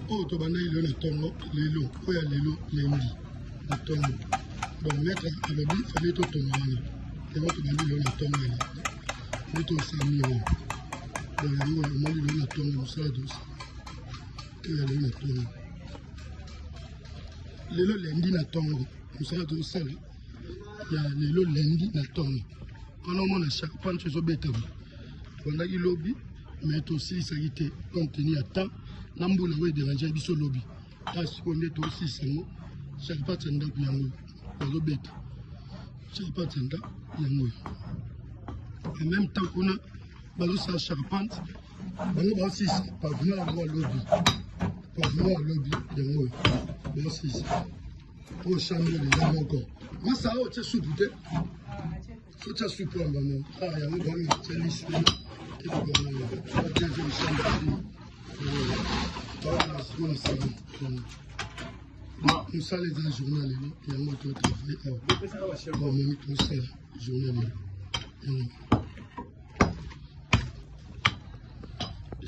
Oyo tobandaki lelo na ntongo, lelo oyo ya lelo lundi na ntongo. Donc maître alobi fallait totonga wana, yango tobandi lelo na ntongo ya lelo nde tosala mur oyo. Donc yango omoni lelo na ntongo mosala tosala oyo ya lelo na ntongo, lelo lundi na ntongo, mosala tozosala ya lelo lundi na ntongo wana. Omona charpente ezobetama, tobandaki lobi mais tosilisaki te compte tenu ya temps na mbula oyo ederangeaki biso lobi. Ta sikoyo nde tosilisa yango. Charpente ya ndako yango bazobeta, charpente ya ndako yango. En même temps kuna bazosala charpente, bango baosilisa pavement yango ya lobi, pavement ya lobi yango oyo baosilisa. Oyo chambre deja moko masa oyo tie supu te, sotia supu ya bango ah, yango bango tia lisu ekokanga deuxième chambre bawana sikoyo na salon. Mosala eza journal lelo, yango totravaille awa, bamoni tosala journal lelo yango.